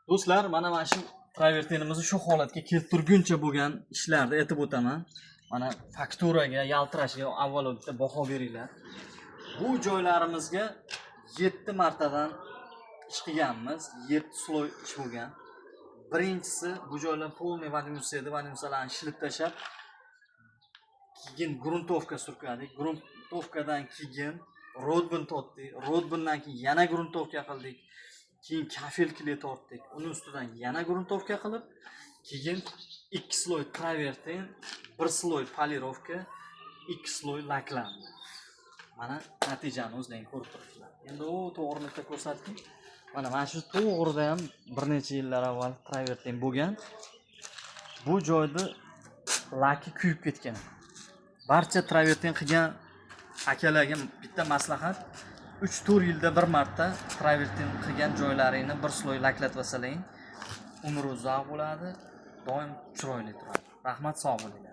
Do'stlar, mana shu travertenimizni shu holatga keltirguncha bo'lgan ishlarni aytib o'taman. Mana fakturaga, yaltirashiga avvalo bitta baho beringlar. Bu joylarimizga 7 martadan ish qilganmiz, 7 слой ish bo'lgan. Birinchisi, bu joylar полный ванюса edi, ванюса larni shilib tashlab, keyin грунтовка surkadik. Грунтовка dan keyin rodbin tortdik. Rodbindan keyin yana грунтовка qildik. Keyin кафель клей tortdik. Uni ustidan yana грунтовка qilib, keyin ikki слой travertin, bir слой полировка, ikki слой laklandi. Mana natijani o'zlaring ko'rib turibsizlar. Endi u to'g'rini bitta ko'rsatdim. Mana shu to'g'rida ham bir necha yillar avval travertin bo'lgan. Bu joyda laki kuyib ketgan. Barcha travertin qilgan akalarga bitta maslahat: 3-4 yilda bir marta travertin qilgan joylaringni bir слой laklatib olsalaring, umri uzoq bo'ladi, doim chiroyli turadi. Rahmat, sog' bo'linglar.